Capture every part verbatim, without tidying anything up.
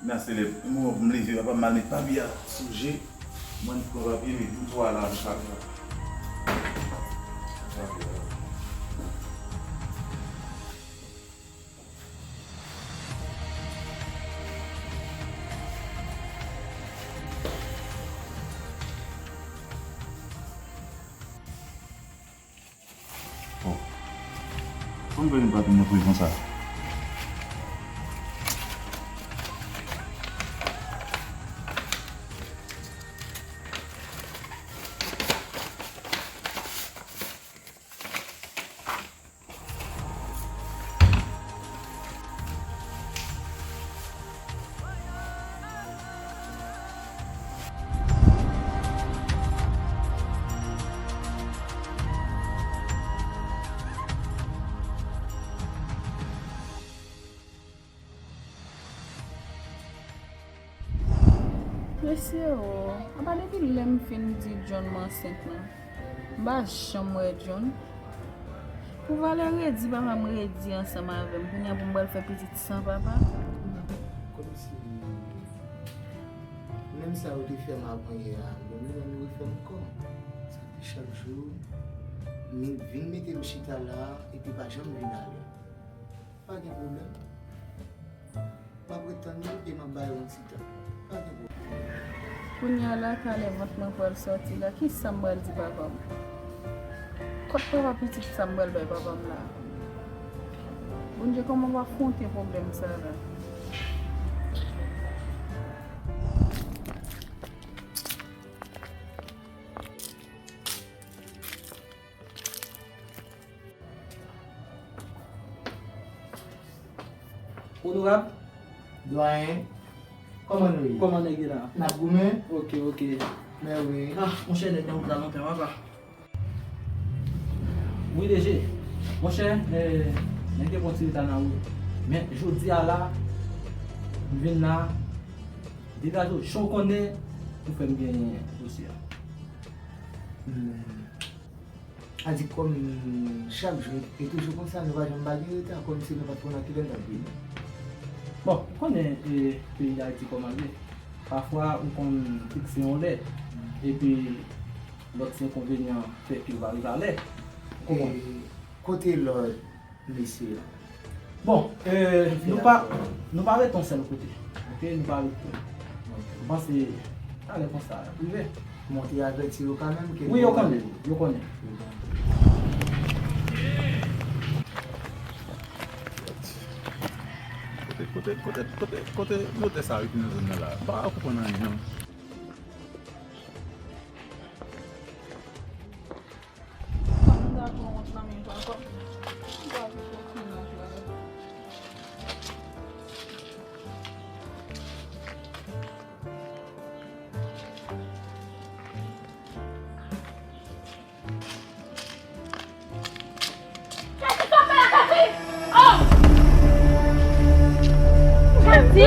Nan se lè m leve, papa m al met papye a sou je. Mwen pran papye, men m tou ala m sa. Oh. Kòman fè nou pa te montre konsa? Mesye o, apa depi lè m fin di John m ansent lan, m pa janm wè John. Pou valè redi papa m redi ansanm avè m, kounye a pou m pral fè pitit san papa? Kòmsi menm sa yo te fè m avan yè a, bon, li menm yo refè m ankò. Sa fè chak jou, m vin mete m chita la, epi pa janm vin alè. Pa gen pwoblèm. M ap ret tann li e m ap ba yo yon ti tan. Pa gen pwoblèm. Kounye a la, talè vant mwen pral sòti la, kisa m pral di papa m? Kot papa pitit sa m pral bay papa m la? Bondye, kòman m afwonte pwoblèm sa la? Onorab. Dwayen, kòman nou ye? Kòman nèg yo la? N ap goumen? Ok, ok. Mèwi. Ah, monchè, nèg nan wout la lontan, papa. Wi, D G. Monchè, eh, nèg yo pran ti reta nan wout. Men, jodi a la, m vin la, degaje w, jan w konnen, pou fè m genyen dosye a. Hmm. A di kòm chak jou e toujou konsa, nou pa janm pa gen reta, kòmsi nou pa t konn a kilè n t ap vini. Bon, ou konnen, e, peyi Dayiti kòman l ye. Pafwa, ou konn fikse yon lè, epi lòt ti enkonvenyan fè ke w pa rive alè. Ou konprann? E kote lòt mesye yo? Bon, euh, nou pa, nou pa ret yon sèl kote. Ok, nou pa ret. Ok. M panse, talè konsa, y ap rive. Monte avèti yo kanmenm ke... Wi, yo konnen, yo konnen. Kote, kote, kote, kote, kote notè sa rete nan zòn nan la? M pa konprann anyen, non. Kati, sa w fè la, Kati? Oh! Kati?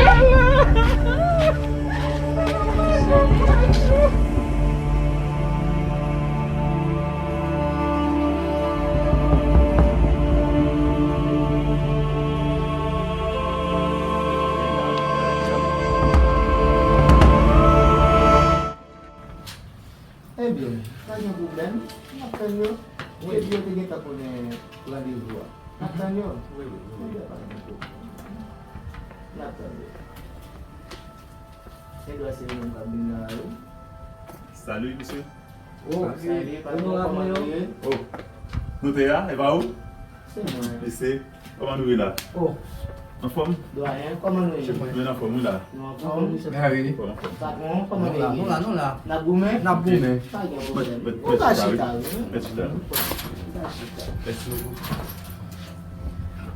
Ebyen, pa gen pwoblèm. N ap tann yo. Wi. Epi yo te gentan konnen randevou a. N ap tann yo. Wi, wi, wi. Ebyen, pa gen pwoblèm. N ap tann yo. Edwa se yo menm k ap vin nan lari. Salut, mesye. Oh, salut, patwon, kòman nou ye? Oh, nou te a, e pa ou? Se mwen. Mesye, kòman nou ye la? Oh. Anfòm? Dwayen, kòman nou ye? Nou anfòm, wi la. Nou anfòm? Anfòm, anfòm. Patwon, kòman nou ye? Nou la, nou la. N ap goumen? N ap goumen. Pa gen pwoblèm. Ou ka chita, wi. Mèsi, dam. Ou ka chita. Mèsi bokou.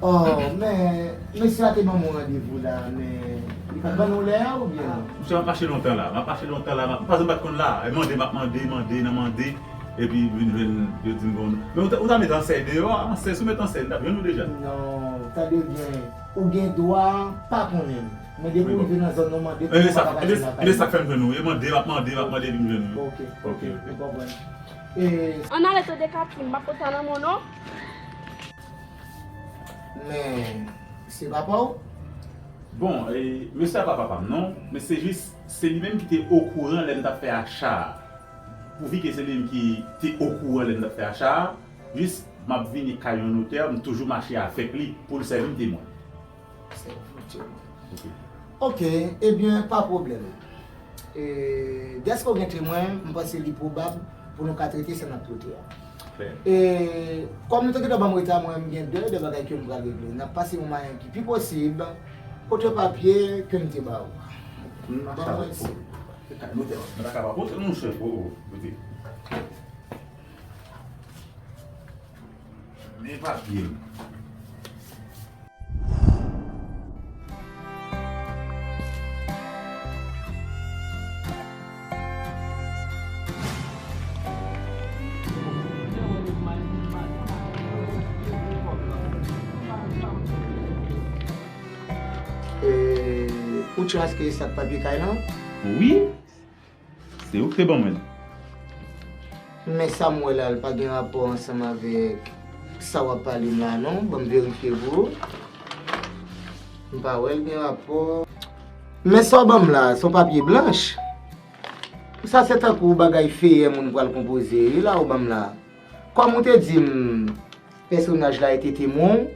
Oh, men, mesye a te ban m yon randevou la, men li pa t ban nou lè a oubyen non? Mesye, m ap mache lontan la, m ap mache lontan la, m ap, m pa janm pa t konn la, e mande, m ap mande, mande, nan mande, epi vin jwenn, yo di m bon. Men ou ta, ou ta met ansèy deyò a, ansèy, si w met ansèy, m t ap jwenn ou deja. Non, tande byen, ou gen dwa pa konnen m. Men depi w rive nan zòn nan, mande pou mwen pa ka pase nan kay mwen. E sa k fè m jwenn ou, e mande, m ap mande, m ap mande, epi m jwenn ou. Ok, ok, m konprann. E ann ale tande Katim, m ap pote a nan men w non. Men, se papa w? Bon, e, mesye a pa papa m non, men se jis, se li menm ki te okouran lè m t ap fè acha a. Pouvi ke se li menm ki te okouran lè m t ap fè acha a, jis m ap vini kay yon notè, m toujou mache avèk li pou l sèvi m temwen. Sèvi w temwen. Ok. Ok, ebyen, pa pwoblèm. E, dèske w gen temwen, m panse li pwobab pou nou ka trete sa n ap trete a. Klè. E, kòm nou te gentan ban m reta, mwen, m gen de, de bagay ke m pral regle. N ap pase yon manyen ki pi posib. Kote papye ke m te ba w? M mache avèk ou. Notè, mwen pa ka pa pote non, chèf. Oh, oh, kote. Men papye m. E, ou tchaske sa k papye kay lan? Wi. Se ou ki te ban mwen l. Men sa m wè la, l pa gen rapò ansanm avèk sa w ap pale m la non. Ban m verifye pou ou. M pa wè l gen rapò. Men sa w ban m la, se yon papye blanch. Sa se tankou bagay feyè moun pral konpoze wi la ou ban m la. Kòm ou te di m, pèsonaj la rete temwen w.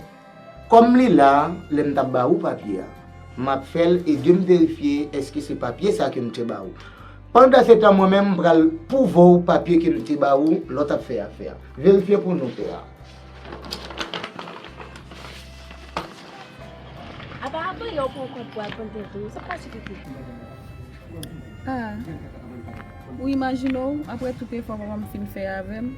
Kòm li la, lè m t ap ba ou papye a, m ap fè l ede m verifye èske se papye sa ke m te ba ou. Pandansetan, mwen menm, m pral pwouve w papye ke m te ba ou lè w t ap fè afè a. Verifye pou nou, pè a. Apa, apa, yo pran kont pou al pran tèt ou, sa pa sou tèt ou. Ah. Ou imajine w, apre tout efò papa m fin fè avè m,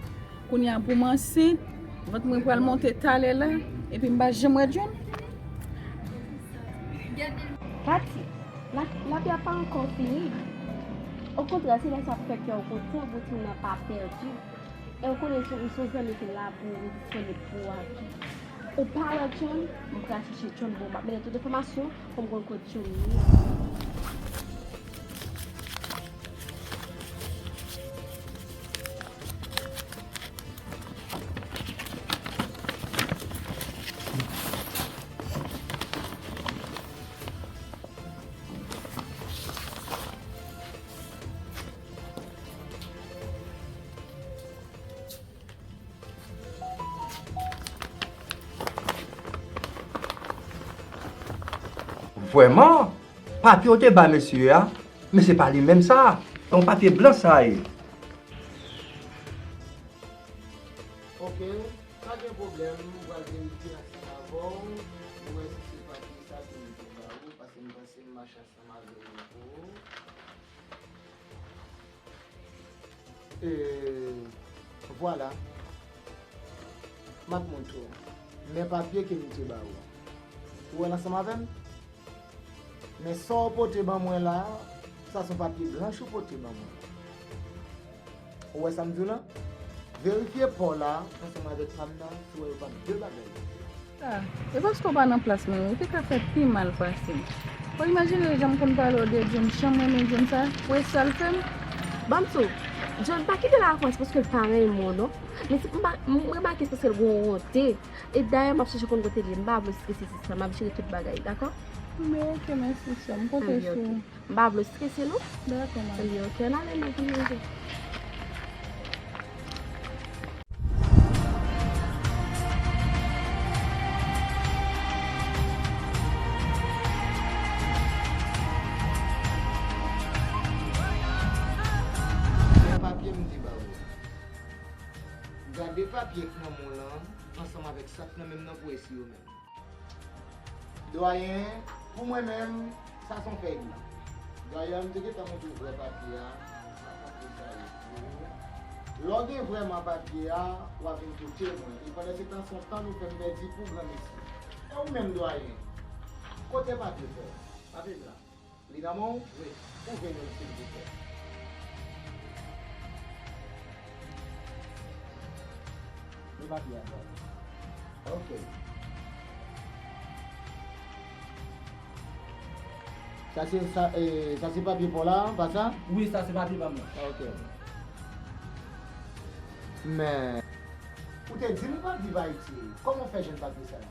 kounye a pou m ansent, vant mwen pral monte talè la, epi m pa janm wè John. Pati, la, lapli a pa ankò fini. Okontrè, se lè sa pou fè kè w kontan pou timoun nan pa pèdi. E w konnen se, se yon zanmi ki la pou w, disponib pou w a tou. Ou pa wè John, mwen pral chèche John pou w. M ap mennen tout enfòmasyon pou m konn kote John ye. Vrèman, papye w te ba mesye a, men se pa li menm sa. Se yon papye blan sa ye. Ok, pa gen pwoblèm, m pral verifye ansanm avè w pou wè si se papye sa ke m te ba ou, paske m panse m mache ansanm avè w pou ou. E, vwala. M ap montre w. Men papye ke m te ba ou. Ou wè l ansanm avè m? Men sa w pote ban mwen la, sa se yon papye blanch ou pote ban mwen. Ou wè sa m di w lan? Verifye pa w la ansanm avèk pa m nan, si w wè yo pa de bagay. Ah, e paske w pa nan plas mwen, ou te ka fè pi mal pase m. Ou imajine jan m konn pale w de John, jan m renmen John sa, ou wè sa l fè m? Ban m di w, John pa kite l ak mwen, se paske l pa renmen w non. Men se, m pa, m remake se paske l gen yon wonte. E dayè, m ap chèche konn kote l ye. M pa vle w strese sista, m ap jere tout bagay, dakò? Men ok, mèsi sè m, m konte sou ou. M pa vle w strese non. Dakò, manmi. Ebyen, ok, ann ale nou vin manje. Men papye m te ba ou a. Gade papye k nan men w lan ansanm avèk sa k nan men m nan pou w eseye w menm. Dwayen, pou mwen menm, sa se yon fèy blan. Dayè, m te gentan montre w vrè papye a, m ap montre w sa ye pou ou. Lè w gen vrèman papye a, w a vin kote mwen. E pandansetan, se yon tan nou fè m pèdi pou granmesi. E ou menm, dwayen, kote papye pa w? Papye blan. Li nan men w? Wi. Pwouve nou l, silvouplè. Men papye a bò. Ok. Sa se, sa, e, sa se papye pa w la, pa sa? Wi, sa se papye pa m nan. Ok. Men, ou te di m ou pral viv Ayiti. Kòman w fè jwenn papye sa yo?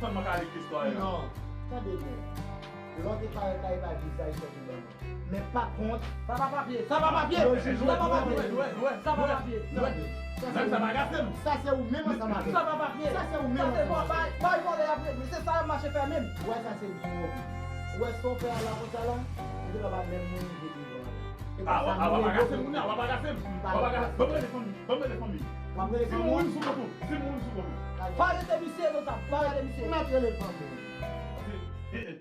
sèlman ka li k istwa yo. Non, tande byen. Lè w te parèt la, e pa vizaj sòti ban mwen. Men pa kont. Sa pa papye, sa pa papye, sa pa papye, sa pa papye. Nèg sa pa gate m. Sa se ou menm ansanm avè m. Sa pa papye. Sa se ou menm ansanm avè m. Bay vòlè apre, se sa y ap mache fè menm. Ou wè sa se biwo. Ou wè sa w fè a la konsa la, ou te kapab menm mouri de devan. A, w ap agase m kounye a, w ap agase m. W ap agase m. Ban m rele fanmi m, ban m rele fanmi m. W ap rele fanmi w? Si m mouri m sou kont ou, si m mouri m sou kont ou. Pa rete misye, notab, pa rete misye. Ou mèt rele fanmi w.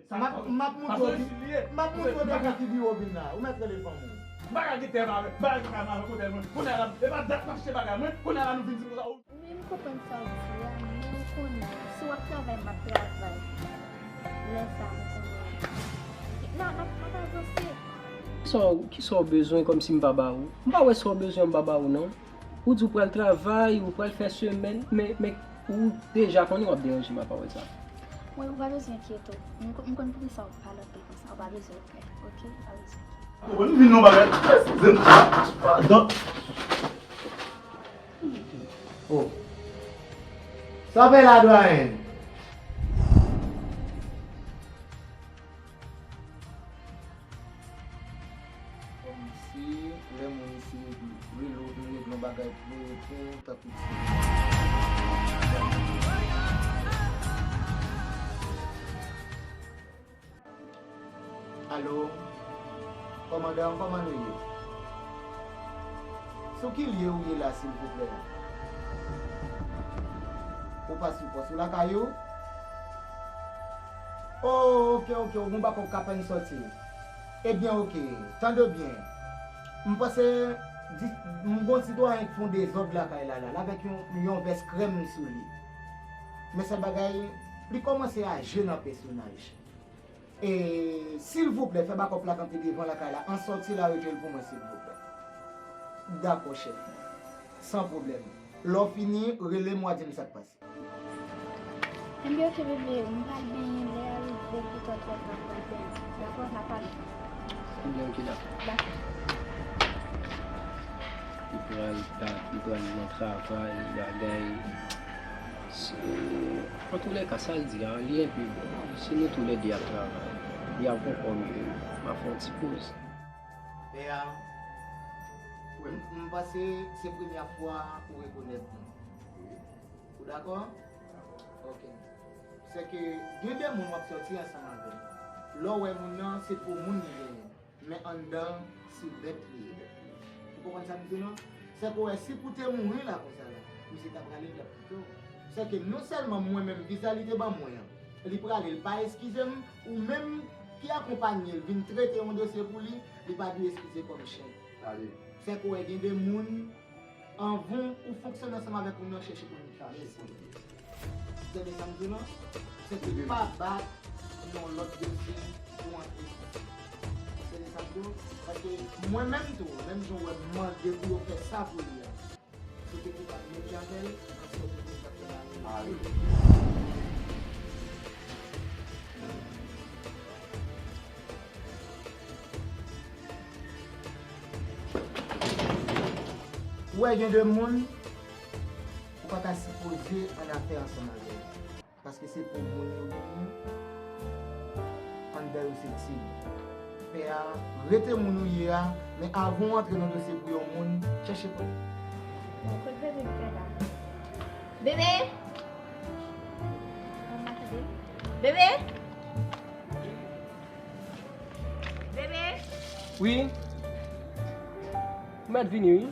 M ap, m ap montre w ki, m ap montre w depi ki biwo w vin la. Ou mèt rele fanmi w. M pa ka gen tè m avè, m pa ka gen kay m avè kote mwen. Kounye a la, e pa dat m achte bagay mwen, kounye a la nou vin di m konsa. Wi, m konprann sa w di a, men ou konnen, si w ap travay, m ap travay. Lè sa, m konnen. N a, n ap, n ap avanse. Kisa w, kisa w bezwen kòmsi m pa ba ou? M pa wè sa w bezwen m pa ba ou non. Ou di w pral travay, ou pral fè semèn, men, men ou deja konnen w ap deranje m apa wè sa. Mwen, ou pa bezwen enkyete w. M, m konn poukisa w pale anpil konsa, ou pa bezwen pè, oke? Ou pa bezwen enkyete. Ou konn vin nan bagay, eskize m, padan. Oh. Sa w fè la, dwayen? Kòmsi lè moun isi rele w vin regle yon bagay pou yo, tankou ti. Alo, kòmandan, kòman nou ye? Sou ki lye ou ye la, silvouplè? Ou pa sou pòs ou lakay ou? Oh, oke, oke, ou gon backup k ap ann sòti. Ebyen, oke, tande byen. M panse di, m gon sitwayen k fè yon dezòd lakay la, la, l avèk yon, yon vès krèm sou li. Men sèl bagay, li kòmanse aje nan pèsonaj. E, silvouplè, fè bakòp la kanpe devan lakay la, an sòti la, retire l pou mwen, silvouplè. Dakò, chèf. San pwoblèm. Lè w fini, rele m, w a di m sa k pase. Enben, oke, bebe, m pral benyen, lè a rive, poutèt w ap pral benyen. Dakò, n a pale. Enben, oke, dakò. Dakò. Li pral, li pral nan travay, bagay. Se, antoulèka, sa l di a, li enpe bon. Si nou toulède ap travay, li ap gon kòb, m a fè yon ti poz. Pè a, m, m panse se premyè fwa ou rekonèt nou. Ou dakò? Oke. Sèke gen de moun w ap sòti ansanm avè l. Lè w wè moun nan, se pou moun li genyen. Men anndan, se bèt li ye. Ou konprann sa m di w lan? Sèke w wè, si pou te mouri la konsa la, misye ta prale djab pito. Sèke non sèlman mwen menm, viza li te ban mwen an, li prale, li pa eskize m, ou menm ki akonpanye l vin trete yon dosye pou li, li pa dwe eskize kòm chen. Sèke w wè, gen de moun, anvan ou fonksyone ansanm avèk moun nan, chèche konn kiyès li ye. Ou tande sa m di w lan? Sèke pa bat nan lòt dosye pou antre. Ou tande sa m di w? Paske mwen menm tou, menm jan w wè m mande pou yo fè sa pou li a, si w te koupab menm jan avè l, ansanm pou nou t ap fè bagay. Ou wè, gen de moun, ou pa ta sipoze annafè ansanm avè yo. Paske se pou moun yo genyen, anndan yo se tig. Pè a, rete moun ou ye a, men avan w antre nan dosye pou yon moun, chèche konnen. Bon, kot bebe m fè la? Bebe! Bebe! Bebe! Wi. M mèt vini, wi.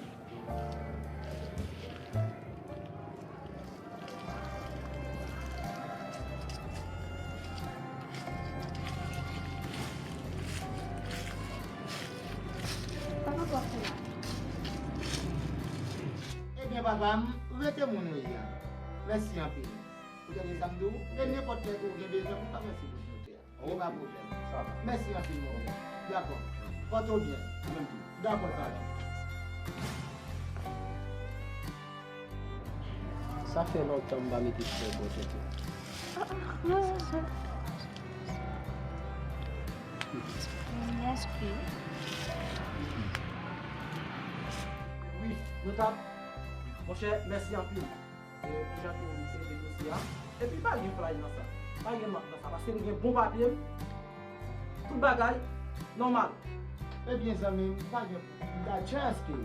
Papa, w ap fè la? Ebyen, papa m, rete moun ou ye a. Mèsi anpil. Ou tande sa m di w? E nenpòt lè ke w gen bezwen m, ou ka fè sipoze w te a. Gen pa pwoblèm. Mèsi anpil, mon frè. Dakò. Pòte w byen. Ou menm tou. Dakò, sa va. Sa fè lontan m pa mete frè bò tèt mwen. Wi, nou t ap. Monchè, mèsi anpil. E, pou jan ke w trete dosye a. Epi pa gen flay nan sa. Pa gen mank nan sa. Paske m gen bon papye m. Tout bagay nòmal. Ebyen, zanmi m, pa gen, m ta chans ke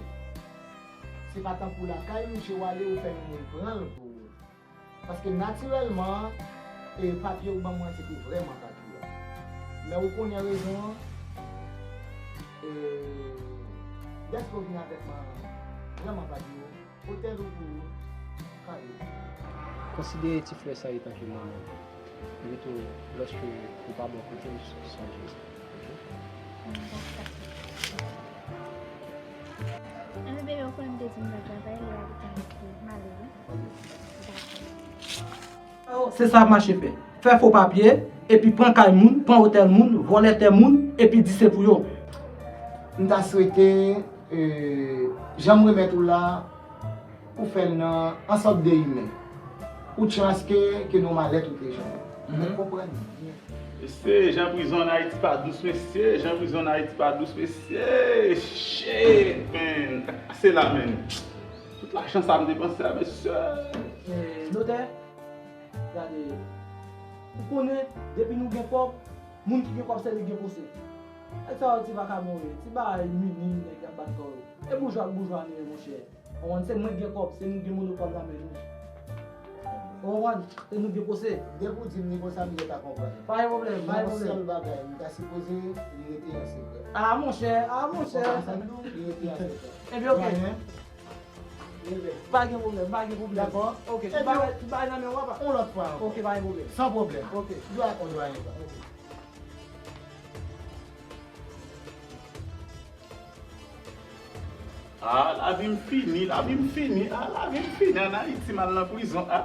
se pa tankou lakay misye w ale, ou fè yon moun pran l pou ou. Paske natirèlman, e, papye ou ban mwen, se te vrèman papye a. Men ou konnen rezon an, e, dèske w vin avèk mwen, vrèman papye ou. Otèl ou pou ou, kay ou. Konsidere ti frè sa etanke manman w. Epi tou, lòske ou pa bò kote m, sonje. Oke? Enben, bebe, ou konnen m te di w m pral travay, lè a gentan rive, m ale, wi. Se sa mache fè. Fè fo papye, epi pran kay moun, pran otèl moun, vòlè tè moun, epi di se pou yo. M ta swete, e, jan m remèt ou la, ou fè l nan an sòt de imen. Ou chans ke, ke nan malèt ou te jwenn. Ou konprann byen. Mesye, jan prizon an Ayiti pa dous, mesye. Jan prizon an Ayiti pa dous, mesye. Shit, man. Se la, man. Tout lajan sa m depanse a, mesye. E, notè, gade, ou konnen, depi nou gen kòb, moun ki gen kòb, se li ki gen pwosè. Nèg sa yo ti vakabon yo ye, ti bagay minim nèg y ap bat kò yo. E boujwa ak boujwa nou ye, monchè. Ou konprann, se mwen ki gen kòb, se nou ki gen monopòl nan men nou. Ou konprann, se nou ki gen pwosè. Depi w di m li konsa, m gentan konprann. Pa gen pwoblèm, pa gen pwoblèm. Yon sèl bagay, m ta sipoze li rete an sekrè. A, monchè, a, monchè. Ou konprann sa m di w? Li rete an sekrè. Ebyen, oke. Doyen, Ebyen. Pa gen pwoblèm, pa gen pwoblèm. Dakò. Oke, tout bagay, tout bagay nan men w, papa. Yon lòt fwa ankò. Oke, pa gen pwoblèm. San pwoblèm. Oke. Doyen, doyen, papa. Oke. Ah, lavi m fini, lavi m fini, ah, lavi m fini ann Ayiti, m al nan prizon, ah.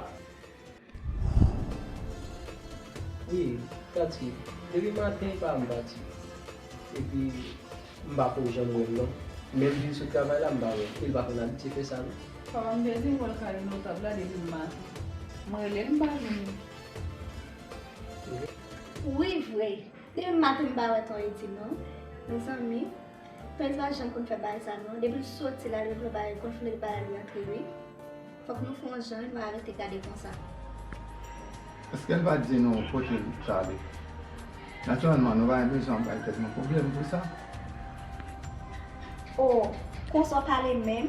Wi, Tati, depi maten pa m pati. Epi, m pa ko janm wè l non. Menm vin sou travay la, m pa wè l. E l pa konn abitye fè sa non. Papa m te di m wè l kay notab la depi maten. M rele l, m pa jwenn li. Wi vre, depi maten m pa wè Ton Edi non. Mezanmi, Ton Edi pa janm konn fè bagay sa non. Depi l soti la, li vle bagay, konn file bagay li antre wi. Fòk nou fè yon jan wi, nou arete gade konsa. Èske l pa di nou kote l prale? Natirèlman, nou pa gen bezwen bay tèt nou pwoblèm pou sa. Oh, konsa w pale menm?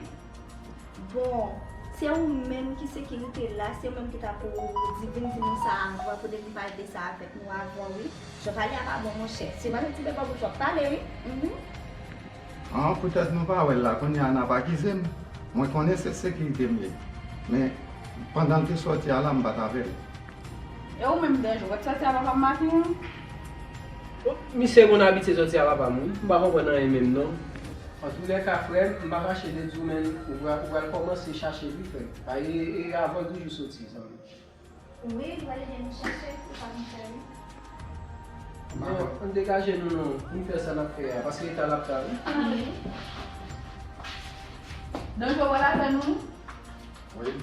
Bon, se ou menm ki sekirite la, se ou menm ki ta pou di vin di nou sa avan, pou te vin pale de sa avèk nou avan wi. Jan w pale a pa bon monchè. Se pa yon ti bebe pou jan w pale wi. Mhm. An, poutèt nou pa wè l la, kounye a n ap akize m. Mwen konnen se sekirite m ye. Men, pandan l te sòti a la, m pa t avè l. E ou menm Dèjou, w ap sòti a papa m maten an? Misye konn abitye sòti a papa m wi. M pa konprann anyen menm non. Antoulèka frè m, m pa kache de di w men ou pral ou pral kòmanse chache wi frè m. E avan douz jou soti zanmi. Wi, m prale byen nou chache, ou pa konn fè wi. Bon, ann degaje nou non, pou n fè sa n ap fè a, paske eta l ap ta wi. Dèjou, w al avè nou? Wi.